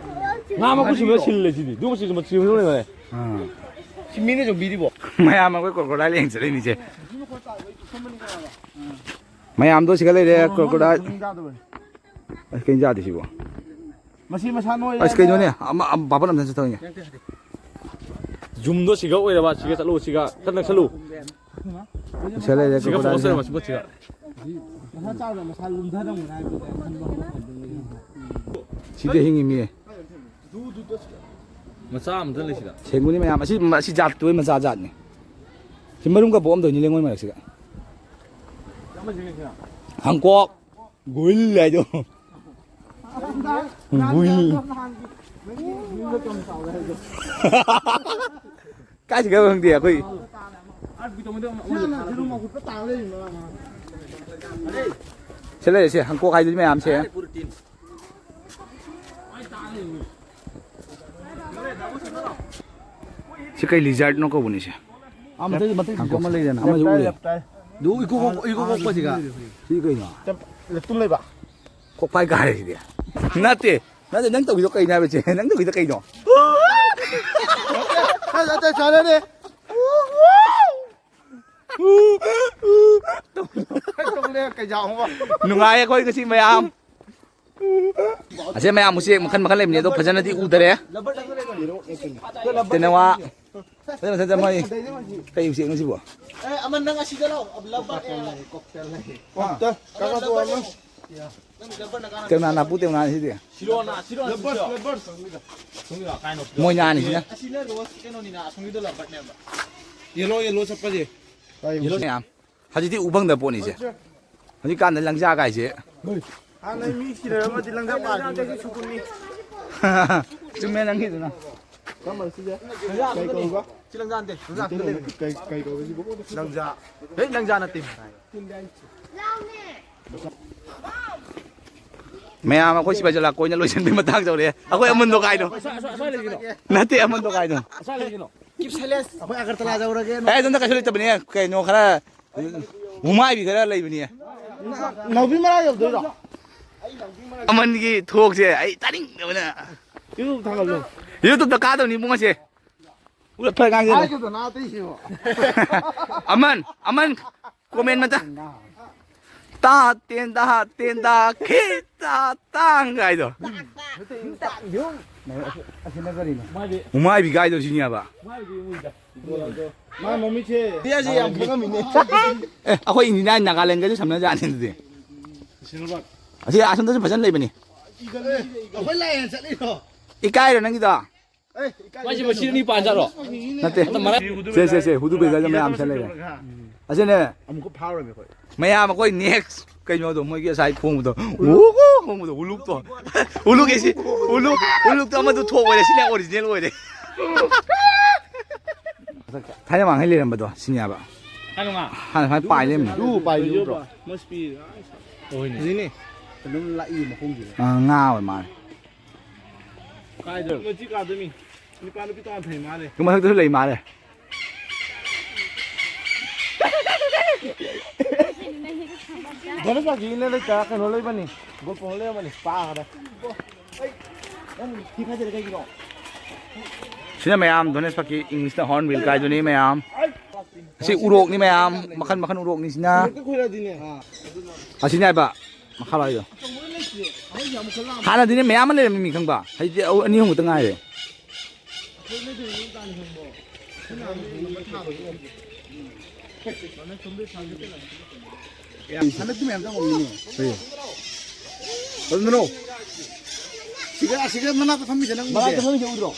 ꯉꯥ ꯃꯀꯨ ꯁꯤꯕ ꯁꯤꯜꯂꯦ ꯁꯤꯗꯤ꯫ ꯑꯗꯨ ꯃꯆꯨ, ꯃꯆꯨ ꯑꯃ ꯂꯩꯕꯅꯦ꯫ ꯑꯥ꯫ ꯁꯤ ꯃꯤꯅ ꯌꯣꯟꯕꯤꯔꯤꯕꯣ? ꯃꯌꯥꯝ ꯑꯩꯈꯣꯏ crocodile ꯌꯦꯡ ꯆꯠꯂꯛꯏꯅꯤꯁꯦ꯫ ꯃꯌꯥꯝꯗꯣ ꯁꯤꯒ ꯂꯩꯔꯦ, crocodile꯫ ꯑꯁ, ꯀꯩꯅꯣ ꯆꯥꯗꯦ ꯁꯤꯕꯣ? ꯃꯁꯤ ꯃꯁꯥ ꯅꯣꯏꯔꯦ꯫ ꯑꯁ, ꯀꯩꯅꯣꯅꯦ? ꯑꯃ, ꯑꯃ, ꯕꯥꯕꯟ ꯑꯝꯇ ꯆꯠꯊꯣꯛꯏꯅꯦ꯫ ꯖꯨꯝꯗꯣ ꯁꯤꯒ ꯑꯣꯏꯔꯕ, ꯁꯤꯒ ꯆꯠꯂꯨ, ꯁꯤꯒ ꯈꯔ ꯅꯛꯁꯜꯂꯨ꯫ ꯁꯤꯗ ꯂꯩꯔꯦ, ꯁꯤꯒ crocodile focus ꯁꯦ꯫ ꯇꯧꯔ ꯃꯁꯤ ꯄꯣꯠꯁꯤꯒ꯫ ꯃꯁꯥ ꯆꯥꯎꯅ ꯃꯁꯥ ꯂꯨꯝꯊꯔꯝꯒꯅꯤ ꯍꯥꯏꯕꯗꯨꯗ ꯈꯟꯕ ꯍꯧꯔꯛꯄꯗꯨꯅꯤ꯫ ꯁꯤꯗ ꯍꯤꯡꯉꯤ ꯃꯤ꯫ ꯃꯆꯥ ꯑꯝꯇ ꯂꯩꯁꯤꯗ꯫ ꯁꯦꯡꯕꯅꯤ ꯃꯌꯥꯝ꯫ ꯑꯁꯤ, ꯑꯁꯤ ꯖꯥꯠꯇꯨ ꯃꯆꯥ ꯖꯥꯠꯅꯤ꯫ ꯁꯤ ꯃꯔꯨꯝꯒ ꯄꯣꯛꯑꯝꯗꯣꯏꯅꯤ ꯂꯩꯉꯣꯏ ꯃꯔꯛꯁꯤꯗ꯫ ꯍꯪꯀꯣꯛ꯫ ꯒꯨꯏꯜ ꯍꯥꯏꯗꯣ꯫ ꯒꯨꯏꯜ꯫ ꯀꯥꯏ ꯆꯠꯈ꯭ꯔꯕ ꯈꯪꯗꯦ ꯑꯩꯈꯣꯏ꯫ ꯁꯤ ꯂꯩꯔꯦ, ꯁꯤ ꯍꯪꯀꯣꯛ ꯍꯥꯏꯗꯨꯗꯤ ꯃꯌꯥꯝꯁꯦ꯫ ꯁꯤ ꯀꯩ ꯂꯤꯖꯥꯔꯠꯅꯣ ꯀꯧꯕꯅꯤ ꯁꯦ? ꯑꯥ, ꯃꯊꯛ, ꯃꯊꯛ ꯑꯃ ꯂꯩꯗꯅ꯫ ꯑꯃꯁꯨ ꯎꯔꯦ꯫ ꯑꯗꯨ ꯏꯀꯣꯛ ꯀꯣꯛ-, ꯏꯀꯣꯛ ꯀꯣꯛꯄꯁꯤꯒ꯫ ꯁꯤ ꯀꯩꯅꯣ? ꯂꯦꯞꯇꯨꯝ ꯂꯩꯕ꯫ ꯀꯣꯛꯐꯥꯏ ꯀꯥꯔꯦ ꯁꯤꯗꯤ꯫ ꯅꯠꯇꯦ꯫ ꯅꯠꯇꯦ, ꯅꯪ ꯇꯧꯔꯤꯗꯣ ꯀꯩꯅꯣ ꯍꯥꯏꯕꯁꯦ? ꯅꯪ ꯇꯧꯔꯤꯗꯣ ꯀꯩꯅꯣ? ꯑꯁ, ꯑꯇꯩ ꯆꯥꯟꯅꯗꯦ꯫ ꯇꯧꯔꯦ, ꯀꯩꯖꯥꯎ ꯑꯃ꯫ ꯅꯨꯡꯉꯥꯏ ꯑꯩꯈꯣꯏ ꯉꯁꯤ ꯃꯌꯥꯝ꯫ ꯑꯁꯤ ꯃꯌꯥꯝ ꯎꯆꯦꯛ ꯃꯈꯜ ꯃꯈꯜ ꯂꯩꯕꯅꯦ, ꯑꯗꯣ ꯐꯖꯅꯗꯤ ꯎꯗꯔꯦ꯫ ꯇꯦꯅꯋꯥ꯫ ꯐꯖꯅ, ꯐꯖꯅ ꯃꯣꯏ ꯀꯩ ꯎꯆꯦꯛꯅꯣ ꯁꯤꯕꯣ? ꯑꯦ, ꯑꯃ ꯅꯪ ꯑꯁꯤꯗ ꯂꯥꯛꯑꯣ꯫ ꯂꯕꯔ ꯑꯦ꯫ ꯀꯣꯛꯇ, ꯀꯥꯀꯥ ꯇꯨ ꯑꯃ꯫ ꯅꯪ ꯂꯕꯔ ꯅꯪ ꯀꯥꯟꯅ ꯇꯦꯅꯋꯥ ꯅꯥꯄꯨ ꯇꯦꯅꯋꯥ ꯁꯤꯗꯤ꯫ ꯁꯤꯂꯣꯅ, ꯁꯤꯂꯣꯅ, ꯂꯕꯔ, ꯁꯤꯂꯣ꯫ ꯂꯕꯔ꯫ ꯃꯣꯏꯅ ꯑꯅꯤꯁꯤꯅ꯫ ꯑꯁꯤꯅ ꯔꯣꯁ ꯀꯩꯅꯣꯅꯤꯅ, ꯑꯁꯣꯝꯒꯤꯗꯣ ꯂꯕꯔꯅꯦꯕ꯫ ꯌꯦꯂꯣ, ꯌꯦꯂꯣ ꯆꯠꯄꯁꯦ꯫ ꯌꯦꯂꯣ ꯃꯌꯥꯝ꯫ ꯍꯧꯖꯤꯛꯇꯤ ꯎ ꯐꯪꯗꯕ ꯄꯣꯠꯅꯤꯁꯦ꯫ ꯍꯧꯖꯤꯛꯀꯥꯟꯗ ꯂꯪꯖꯥ ꯀꯥꯏꯁꯦ꯫ ꯍꯥꯟꯅ ꯃꯤ ꯁꯤꯅꯔꯝꯃꯗꯤ ꯂꯪꯖꯥ ꯄꯥꯜꯂꯤ꯫ ꯆꯨꯝꯃꯦ ꯅꯪꯒꯤꯗꯨꯅ꯫ ꯀꯔꯝꯕꯅꯣ ꯁꯤꯁꯦ? ꯀꯩ ꯀꯧꯕ? ꯁꯤ ꯂꯪꯖꯥ ꯅꯠꯇꯦ, ꯂꯪꯖꯥ ꯁꯤꯗ ꯂꯩꯕ꯫ ꯀꯩ, ꯀꯩ ꯀꯧꯕ ꯁꯤꯕꯨ? ꯂꯪꯖꯥ꯫ ꯍꯦ, ꯂꯪꯖꯥ ꯅꯠꯇꯦ꯫ ꯃꯌꯥꯝ ꯑꯩꯈꯣꯏ ꯁꯤꯐꯥꯏ ꯖꯂꯥ ꯀꯣꯏꯅ ꯂꯣꯏꯁꯤꯟꯕꯒꯤ ꯃꯇꯥꯡ ꯌꯧꯔꯛꯑꯦ꯫ ꯑꯩꯈꯣꯏ ꯑꯃꯨꯟꯗꯣ ꯀꯥꯏꯗꯣ? ꯑꯁ꯭ꯋꯥꯏ, ꯑꯁ꯭ꯋꯥꯏ ꯂꯩꯒꯤꯅꯣ? ꯅꯠꯇꯦ, ꯑꯃꯨꯟꯗꯣ ꯀꯥꯏꯗꯣ? ꯑꯁ꯭ꯋꯥꯏ ꯂꯩꯒꯤꯅꯣ? Keep silence. ꯑꯩꯈꯣꯏ ꯑꯒꯔꯇꯂꯥ ꯌꯧꯔꯒꯦ꯫ ꯑꯦ, ꯑꯗꯣꯝꯗ ꯀꯩꯁꯨ ꯂꯩꯇꯕꯅꯦ꯫ ꯀꯩꯅꯣ ꯈꯔ ꯎꯃꯥꯏꯕꯤ ꯈꯔ ꯂꯩꯕꯅꯦ꯫ ꯅꯥꯎꯕꯤ ꯃꯔꯥ ꯌꯧꯗꯣꯏꯔꯣ? ꯑꯃꯟꯒꯤ ꯊꯣꯛꯁꯦ ꯑꯩ ꯇꯥꯅꯤꯡꯗꯕꯅ꯫ YouTube ꯊꯥꯒꯠꯂꯣ꯫ YouTube-ꯇ ꯀꯥꯗꯧꯅꯤ ꯏꯕꯨꯡꯉꯣꯁꯦ꯫ ꯎꯂꯞ ꯐꯔ ꯀꯥꯟꯁꯤꯗ꯫ ꯍꯥꯏꯒꯗꯣ ꯅꯥ ꯑꯇꯩꯁꯤꯕꯣ꯫ ꯑꯃꯟ, ꯑꯃꯟ, comment ꯃꯆꯥ꯫ ꯇꯥ, ꯇꯦꯟ, ꯇꯥ, ꯇꯦꯟ, ꯇꯥ, ꯈꯦ, ꯇꯥ, ꯇꯥꯡ ꯀꯥꯏꯗꯣ꯫ ꯑꯁꯤꯅ ꯀꯔꯤꯅꯣ? ꯎꯃꯥꯏꯕꯤ ꯀꯥꯏꯗꯣ ꯁꯤꯅꯦꯕ꯫ ꯃꯥ ꯃꯃꯤꯠꯁꯦ꯫ ꯁꯤꯁꯦ ꯌꯥꯝ ꯈꯪꯉꯝꯃꯤꯅꯦ꯫ ꯑꯦ, ꯑꯩꯈꯣꯏ ꯏꯟꯗꯤꯌꯥ ꯅꯥꯒꯥꯂꯦꯟꯒꯁꯨ ꯁꯝꯅꯖꯥꯠꯅꯤ ꯑꯗꯨꯗꯤ꯫ ꯑꯁꯤ ꯑꯁꯣꯝꯗꯁꯨ ꯐꯖꯅ ꯂꯩꯕꯅꯤ꯫ ꯑꯩꯈꯣꯏ ꯂꯥꯏ ꯍꯦꯟ ꯆꯠꯂꯤꯔꯣ? ꯏꯀꯥꯏꯔꯣ ꯅꯪꯒꯤꯗꯣ? ꯑꯦ, ꯏꯀꯥꯏ ꯃꯥꯏꯁꯦ ꯃꯁꯤ ꯑꯅꯤ ꯄꯥꯟ ꯖꯥꯠꯔꯣ? ꯅꯠꯇꯦ꯫ ꯑꯗ ꯃꯔꯛ ꯁꯦ, ꯁꯦ, ꯁꯦ, ꯍꯨꯗꯨ ꯕꯦꯒꯔꯁꯦ ꯃꯌꯥꯝ ꯁꯤꯗ ꯂꯩꯔꯦ꯫ ꯑꯁꯤꯅꯦ꯫ ꯑꯃꯨꯛꯀ ꯐꯥꯎꯔꯃꯤ ꯑꯩꯈꯣꯏ꯫ ꯃꯌꯥꯝ ꯑꯩꯈꯣꯏ next ꯀꯩꯅꯣꯗꯣ ꯃꯣꯏꯒꯤ ꯉꯁꯥꯏ ꯈꯣꯡꯕꯗꯣ꯫ ꯎ, ꯎ, ꯈꯣꯡꯕꯗꯣ, ꯎꯂꯨꯛꯇꯣ꯫ ꯎꯂꯨꯛ ꯑꯁꯤ, ꯎꯂꯨꯛ, ꯎꯂꯨꯛꯇꯣ ꯑꯃꯗꯣ ꯊꯣꯛ ꯑꯣꯏꯔꯦ, ꯁꯤꯅ original ꯑꯣꯏꯔꯦ꯫ ꯊꯥꯏꯅ ꯃꯥꯡꯍꯩ ꯂꯩꯔꯝꯕꯗꯣ ꯁꯤꯅꯦꯕ꯫ ꯍꯥꯟꯅ ꯁꯨꯃꯥꯏꯅ ꯄꯥꯏ ꯂꯩꯔꯝꯃꯤ꯫ ꯑꯗꯨ ꯄꯥꯏ ꯎꯗ꯭ꯔꯣ? ꯍꯣꯏꯅꯦ꯫ ꯑꯗꯨꯝ ꯂꯥꯛꯏ ꯃꯈꯣꯡꯁꯤꯗ꯫ ꯑꯥ, ꯉꯥ ꯑꯣꯏ ꯃꯥꯜꯂꯦ꯫ ꯀꯥꯏꯗ? ꯃꯆꯤ ꯀꯥꯗꯃꯤ꯫ ꯅꯨꯄꯥ ꯅꯨꯄꯤ ꯇꯣꯉꯥꯟ ꯊꯩ ꯃꯥꯜꯂꯦ꯫ ꯃꯊꯛꯇꯁꯨ ꯂꯩ ꯃꯥꯜꯂꯦ꯫ ꯙꯅꯨꯁ ꯄꯥꯀꯤꯅ ꯂꯩꯇ ꯀꯩꯅꯣ ꯂꯩꯕꯅꯤ꯫ ꯒꯣꯜ ꯄꯣꯡ ꯂꯩꯔꯝꯕꯅꯤ꯫ ꯄꯥꯈꯔꯦ꯫ ꯅꯪ ꯊꯤ ꯐꯥꯏꯗꯔꯦ ꯀꯩꯒꯤꯅꯣ? ꯁꯤꯅ ꯃꯌꯥꯝ ꯙꯅꯦꯁ ꯄꯥꯀꯤ, ꯏꯪꯂꯤꯁꯇ ꯍꯣꯔꯟꯕꯤꯜ ꯀꯥꯏꯗꯨꯅꯤ ꯃꯌꯥꯝ꯫ ꯑꯁꯤ ꯎꯔꯣꯛꯅꯤ ꯃꯌꯥꯝ, ꯃꯈꯟ ꯃꯈꯟ ꯎꯔꯣꯛꯅꯤ ꯁꯤꯅ꯫ ꯑꯁꯤꯅꯦ ꯍꯥꯏꯕ ꯃꯈꯥ ꯂꯥꯛꯏꯗꯣ꯫ ꯍꯥꯟꯅꯗꯤꯅꯦ ꯃꯌꯥꯝ ꯑꯃ ꯂꯩꯔꯝꯃꯤ ꯈꯪꯕ, ꯍꯧꯖꯤꯛꯇꯤ ꯑꯅꯤ ꯑꯍꯨꯝ ꯈꯛꯇ ꯉꯥꯏꯔꯦ꯫ ꯍꯟꯗꯛꯇꯤ ꯃꯌꯥꯝ ꯆꯪꯉꯝꯃꯤꯅꯦ꯫ ꯀꯔꯤ? ꯑꯗꯨꯅꯣ꯫ ꯁꯤꯒ, ꯁꯤꯒ ꯃꯅꯥꯛꯇ ꯐꯝꯃꯤꯁꯦ ꯅꯪ ꯎꯗꯦ? ꯃꯅꯥꯛꯇ ꯐꯝꯃꯤꯁꯦ ꯎꯗ꯭ꯔꯣ?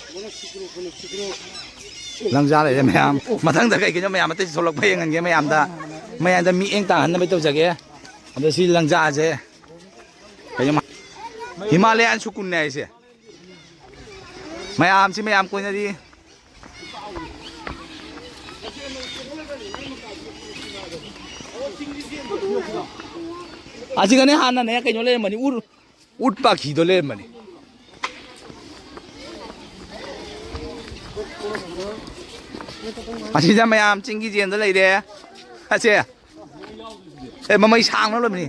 ꯂꯪꯖꯥ ꯂꯩꯔꯦ ꯃꯌꯥꯝ꯫ ꯃꯊꯪꯗ ꯀꯩꯒꯤꯅꯣ ꯃꯌꯥꯝ ꯑꯇꯩ ꯊꯣꯛꯂꯛꯄ ꯌꯦꯡꯍꯟꯒꯦ ꯃꯌꯥꯝꯗ꯫ ꯃꯌꯥꯝꯗ ꯃꯤꯠꯌꯦꯡ ꯇꯥꯍꯟꯅꯕ ꯇꯧꯖꯒꯦ꯫ ꯑꯗꯣ ꯁꯤ ꯂꯪꯖꯥꯁꯦ ꯀꯩꯅꯣ ꯃꯥ-, ꯍꯤꯃꯥꯂꯌꯥꯟ ꯁꯨꯀꯨꯟꯅꯦ ꯍꯥꯏꯁꯦ꯫ ꯃꯌꯥꯝꯁꯤ ꯃꯌꯥꯝ ꯀꯣꯏꯅꯔꯤ꯫ ꯑꯁꯤꯒꯅꯦ ꯍꯥꯟꯅꯅꯦ ꯀꯩꯅꯣ ꯂꯩꯔꯝꯕꯅꯤ, ꯎꯔ-, ꯎꯠ ꯄꯥꯈꯤꯗꯣ ꯂꯩꯔꯝꯕꯅꯤ꯫ ꯑꯁꯤꯗ ꯃꯌꯥꯝ ꯆꯤꯡꯒꯤ ꯖꯦꯟꯗ ꯂꯩꯔꯦ꯫ ꯑꯁꯦ꯫ ꯑꯦ, ꯃꯃꯩ ꯁꯥꯡꯅ ꯂꯣꯏꯕꯅꯤ꯫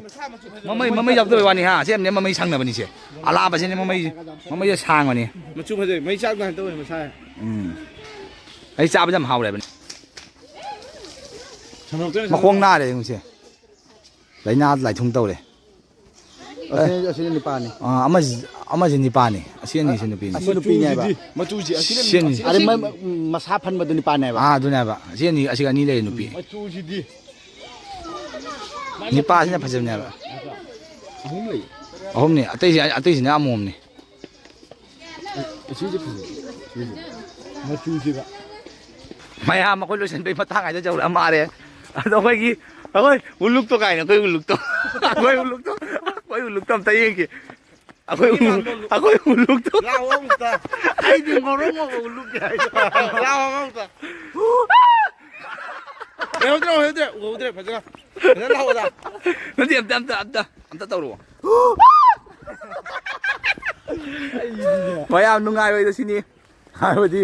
ꯃꯃꯩ, ꯃꯃꯩ ꯌꯥꯎꯗꯕꯩ ꯋꯥꯅꯤ ꯍꯥ꯫ ꯁꯤ ꯑꯃꯅꯦ ꯃꯃꯩ ꯁꯥꯡꯅꯕꯅꯤ ꯁꯦ꯫ ꯑꯂꯥꯕꯁꯤꯅꯦ ꯃꯃꯩ, ꯃꯃꯩꯁꯦ ꯁꯥꯡꯕꯅꯤ꯫ ꯃꯆꯨ ꯐꯖꯩ꯫ ꯃꯩ ꯆꯥꯛ ꯅꯥꯏꯅ ꯇꯧꯋꯦ ꯃꯁꯥ꯫ ꯎꯝ꯫ ꯑꯩ ꯆꯥꯕꯗ ꯌꯥꯝ ꯍꯥꯎꯔꯦ ꯍꯥꯏꯕꯅꯤ꯫ ꯁꯟꯗꯣꯛꯇꯣꯏꯅꯦ, ꯃꯈꯣꯡ ꯁꯟꯗꯣꯛꯇꯣꯏꯅꯦ꯫ ꯅꯥꯔꯦ ꯌꯦꯡꯉꯨꯁꯦ꯫ ꯂꯥꯏꯅꯥ ꯂꯥꯏꯊꯨꯡ ꯇꯧꯔꯦ꯫ ꯑꯁꯤ, ꯑꯁꯤꯅ ꯅꯤꯄꯥꯅꯤ꯫ ꯑꯥ, ꯑꯃꯁꯤ, ꯑꯃꯁꯤ ꯅꯤꯄꯥꯅꯤ꯫ ꯑꯁꯤ ꯑꯅꯤꯁꯤ ꯅꯨꯄꯤꯅꯤ꯫ ꯑꯁꯤ ꯅꯨꯄꯤꯅꯦꯕ꯫ ꯃꯆꯨꯁꯤꯗꯤ, ꯃꯆꯨꯁꯤ, ꯑꯁꯤꯅ ꯁꯤ ꯑꯅꯤ꯫ ꯑꯁꯤꯅ ꯑꯗꯩ ꯃ-, ꯃꯁꯥ ꯐꯟꯕꯗꯨ ꯅꯤꯄꯥꯅꯦꯕ꯫ ꯑꯥ, ꯑꯗꯨꯅꯦꯕ꯫ ꯑꯁꯤ ꯑꯅꯤ, ꯑꯁꯤ ꯑꯅꯤ ꯂꯩꯔꯦ ꯅꯨꯄꯤ꯫ ꯃꯆꯨꯁꯤꯗꯤ꯫ ꯅꯤꯄꯥꯁꯤꯅ ꯐꯖꯕꯅꯦꯕ꯫ ꯑꯍꯨꯝ ꯂꯩ꯫ ꯑꯍꯨꯝꯅꯤ꯫ ꯑꯇꯩꯁꯤ, ꯑꯇꯩꯁꯤꯅ ꯑꯃꯣꯝꯅꯤ꯫ ꯑꯁꯤꯁꯦ ꯐꯖꯩ꯫ ꯁꯤꯁꯦ꯫ ꯃꯆꯨꯁꯤꯒ꯫ ꯃꯌꯥꯝ ꯑꯩꯈꯣꯏ ꯂꯣꯏꯁꯤꯟꯕꯩ ꯃꯇꯥꯡ ꯍꯥꯏꯗ ꯌꯧꯔꯛꯑ ꯃꯥꯜꯂꯦ꯫ ꯑꯗꯣ ꯑꯩꯈꯣꯏꯒꯤ, ꯑꯩꯈꯣꯏ ꯎꯂꯨꯛꯇꯣ ꯀꯥꯏꯅ, ꯑꯩꯈꯣꯏ ꯎꯂꯨꯛꯇꯣ꯫ ꯑꯩꯈꯣꯏ ꯎꯂꯨꯛꯇꯣ, ꯑꯩꯈꯣꯏ ꯎꯂꯨꯛꯇꯣ ꯑꯝꯇ ꯌꯦꯡꯒꯦ꯫ ꯑꯩꯈꯣꯏ ꯎꯂꯨꯛ, ꯑꯩꯈꯣꯏ ꯎꯂꯨꯛꯇꯣ꯫ ꯂꯥꯛꯑꯣ ꯑꯝꯇ꯫ ꯑꯩꯗꯤ ꯉꯧꯔꯣꯛ ꯉꯧꯕ ꯎꯂꯨꯛꯀꯤ ꯍꯥꯏꯗꯣ꯫ ꯂꯥꯛꯑꯣ ꯑꯝꯇ꯫ ꯎꯍꯧꯗ꯭ꯔꯦ, ꯎꯍꯧꯗ꯭ꯔꯦ, ꯎꯍꯧꯗ꯭ꯔꯦ, ꯐꯖꯅ꯫ ꯐꯖꯅ ꯂꯥꯛꯑꯣꯗ꯫ ꯅꯠꯇꯦ, ꯑꯝꯇ, ꯑꯝꯇ, ꯑꯝꯇ, ꯑꯝꯇ ꯇꯧꯔꯛꯑꯣ꯫ ꯃꯌꯥꯝ ꯅꯨꯡꯉꯥꯏꯔꯣꯏꯗ ꯁꯤꯅꯤ꯫ ꯍꯥꯏꯕꯗꯤ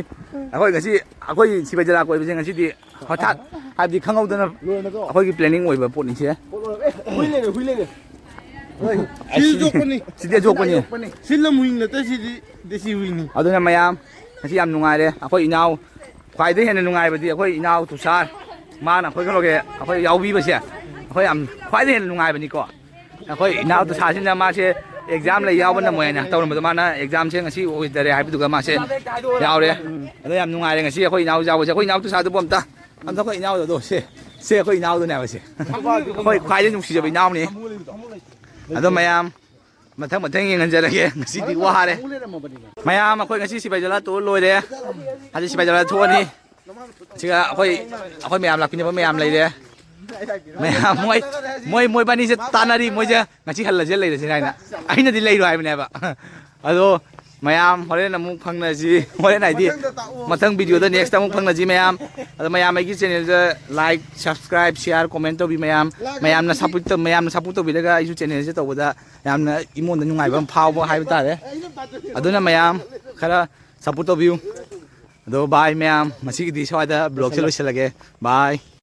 ꯑꯩꯈꯣꯏ ꯉꯁꯤ, ꯑꯩꯈꯣꯏ ꯁꯤꯕꯥꯏ ꯖꯂꯥ ꯀꯣꯏꯕꯁꯦ ꯉꯁꯤꯗꯤ ꯍꯣꯊꯥꯠ, ꯍꯥꯏꯕꯗꯤ ꯈꯪꯍꯧꯗꯅ ꯂꯣꯏꯔꯦ ꯅꯠꯇ꯭ꯔꯣ? ꯑꯩꯈꯣꯏꯒꯤ planning ꯑꯣꯏꯕ ꯄꯣꯠꯅꯤꯁꯦ꯫ ꯍꯣꯏ, ꯂꯣꯏꯔꯦ꯫ ꯑꯦ, ꯍꯨꯏ ꯂꯩꯔꯦ, ꯍꯨꯏ ꯂꯩꯔꯦ꯫ ꯍꯣꯏ꯫ ꯁꯤꯁꯨ ꯌꯣꯛꯄꯅꯤ꯫ ꯁꯤꯗꯤ ꯑꯌꯣꯛꯄꯅꯤ꯫ ꯁꯤ ꯂꯝ ꯍꯨꯏ ꯅꯠꯇꯦ, ꯁꯤꯗꯤ ꯗꯦꯁꯤ ꯍꯨꯏꯅꯤ꯫ ꯑꯗꯨꯅ ꯃꯌꯥꯝ, ꯉꯁꯤ ꯌꯥꯝ ꯅꯨꯡꯉꯥꯏꯔꯦ꯫ ꯑꯩꯈꯣꯏ ꯏꯅꯥꯎ, ꯈ꯭ꯋꯥꯏꯗꯒꯤ ꯍꯦꯟꯅ ꯅꯨꯡꯉꯥꯏꯕꯗꯤ ꯑꯩꯈꯣꯏ ꯏꯅꯥꯎ ꯇꯨꯁꯥꯔ, ꯃꯥꯅ ꯑꯩꯈꯣꯏ ꯀꯩꯅꯣꯒꯤ, ꯑꯩꯈꯣꯏ ꯌꯥꯎꯕꯤꯕꯁꯦ, ꯑꯩꯈꯣꯏ ꯌꯥꯝ ꯈ꯭ꯋꯥꯏꯗꯒꯤ ꯍꯦꯟꯅ ꯅꯨꯡꯉꯥꯏꯕꯅꯤꯀꯣ꯫ ꯑꯩꯈꯣꯏ ꯏꯅꯥꯎ ꯇꯨꯁꯥꯁꯤꯅ ꯃꯥꯁꯦ exam ꯂꯩ ꯌꯥꯎꯕ ꯅꯝꯃꯣꯏ ꯍꯥꯏꯅ ꯇꯧꯔꯝꯕꯗꯣ, ꯃꯥꯅ examꯁꯦ ꯉꯁꯤ ꯑꯣꯏꯗꯔꯦ ꯍꯥꯏꯕꯗꯨꯒ ꯃꯥꯁꯦ ꯌꯥꯎꯔꯦ꯫ ꯑꯗꯣ ꯌꯥꯝ ꯅꯨꯡꯉꯥꯏꯔꯦ ꯉꯁꯤ ꯑꯩꯈꯣꯏ ꯏꯅꯥꯎ ꯌꯥꯎꯕꯁꯦ꯫ ꯑꯩꯈꯣꯏ ꯏꯅꯥꯎ ꯇꯨꯁꯥꯗꯨꯕꯨ ꯑꯝꯇ, ꯑꯝꯇ ꯑꯩꯈꯣꯏ ꯏꯅꯥꯎꯗꯣ, ꯁꯦ, ꯁꯦ ꯑꯩꯈꯣꯏ ꯏꯅꯥꯎꯗꯨꯅꯦ ꯍꯥꯏꯕꯁꯦ꯫ ꯑꯩꯈꯣꯏ ꯈ꯭ꯋꯥꯏꯗꯒꯤ ꯅꯨꯡꯁꯤꯖꯕ ꯏꯅꯥꯎꯅꯤ꯫ ꯑꯗꯣ ꯃꯌꯥꯝ, ꯃꯊꯪ ꯃꯊꯪ ꯌꯦꯡꯍꯟꯖꯔꯒꯦ꯫ ꯉꯁꯤꯗꯤ ꯋꯥꯔꯦ꯫ ꯃꯌꯥꯝ, ꯑꯩꯈꯣꯏ ꯉꯁꯤ ꯁꯤꯕꯥꯏ ꯖꯂꯥ tour ꯂꯣꯏꯔꯦ꯫ ꯍꯧꯖꯤꯛ ꯁꯤꯕꯥꯏ ꯖꯂꯥ ꯊꯣꯛꯑꯅꯤ꯫ ꯁꯤꯒ ꯑꯩꯈꯣꯏ, ꯑꯩꯈꯣꯏ ꯃꯌꯥꯝ ꯂꯥꯛꯄꯤꯅꯕ ꯃꯌꯥꯝ ꯂꯩꯔꯦ꯫ ꯃꯌꯥꯝ ꯃꯣꯏ, ꯃꯣꯏ, ꯃꯣꯏꯕꯥꯅꯤꯁꯦ ꯇꯥꯟꯅꯔꯤ꯫ ꯃꯣꯏꯁꯦ ꯉꯁꯤ ꯍꯜꯂꯁꯦ ꯂꯩꯔꯁꯦ ꯍꯥꯏꯅ꯫ ꯑꯩꯅꯗꯤ ꯂꯩꯔꯣ ꯍꯥꯏꯕꯅꯦꯕ꯫ ꯑꯗꯣ ꯃꯌꯥꯝ ꯍꯣꯔꯦꯟ ꯑꯃꯨꯛ ꯐꯪꯅꯁꯤ꯫ ꯍꯣꯔꯦꯟ ꯍꯥꯏꯗꯤ ꯃꯊꯪ videoꯗ, next ꯑꯃꯨꯛ ꯐꯪꯅꯁꯤ ꯃꯌꯥꯝ꯫ ꯑꯗꯣ ꯃꯌꯥꯝ ꯑꯩꯒꯤ channelꯗ like, subscribe, share, comment ꯇꯧꯕꯤ ꯃꯌꯥꯝ꯫ ꯃꯌꯥꯝꯅ support ꯇꯧ-, ꯃꯌꯥꯝꯅ support ꯇꯧꯕꯤꯔꯒ ꯑꯩꯁꯨ channelꯁꯦ ꯇꯧꯕꯗ ꯌꯥꯝꯅ ꯏꯃꯣꯟꯗ ꯅꯨꯡꯉꯥꯏꯕ ꯑꯃ ꯐꯥꯎꯕ ꯍꯥꯏꯕ ꯇꯥꯔꯦ꯫ ꯑꯗꯨꯅ ꯃꯌꯥꯝ ꯈꯔ support ꯇꯧꯕꯤꯌꯨ꯫ ꯑꯗꯣ bye ꯃꯌꯥꯝ, ꯉꯁꯤꯒꯤꯗꯤ ꯁ꯭ꯋꯥꯏꯗ vlogꯁꯦ ꯂꯣꯏꯁꯤꯜꯂꯒꯦ꯫ Bye꯫